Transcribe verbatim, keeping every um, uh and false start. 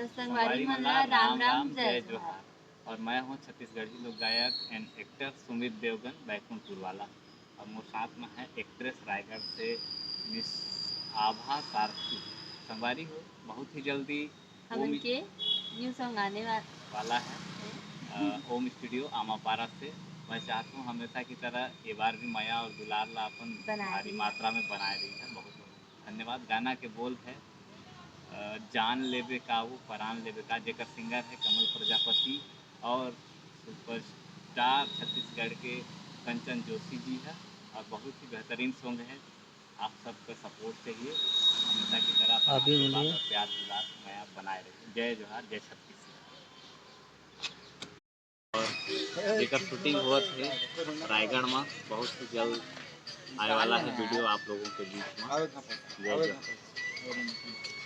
संगवारी मन ला राम राम, जय जोहार। और मैं हूँ छत्तीसगढ़ी लोक गायक and actor सुमित देवगन, बैकुंठपुर वाला। और मोर साथ में है actress रायगढ़ से मिस आभा सारथी। संगवारी हो, बहुत ही जल्दी हमन के new song आने वाला है। ओम स्टूडियो आमापारा से। मैं चाहता हूँ हमेशा की तरह ये बार भी मया और दुलार ला अपन भारी मात्रा में बनाए रही है। बहुत बहुत धन्यवाद। गाना के बोल है जान लेबे का वो परान लेबे का, जेकर सिंगर है कमल प्रजापति और सुपरस्टार छत्तीसगढ़ के कंचन जोशी जी है। और बहुत ही बेहतरीन सॉन्ग है। आप सबका सपोर्ट चाहिए, हमेशा की तरह आप अभी आशीर्वाद मिलिए। और प्यार दुलार मया बनाए रखें। जय जोहार, जय छत्तीसगढ़। और जेकर शूटिंग होत है रायगढ़ में, बहुत ही जल्द आए वाला है वीडियो आप लोगों के बीच में। जय जोहार।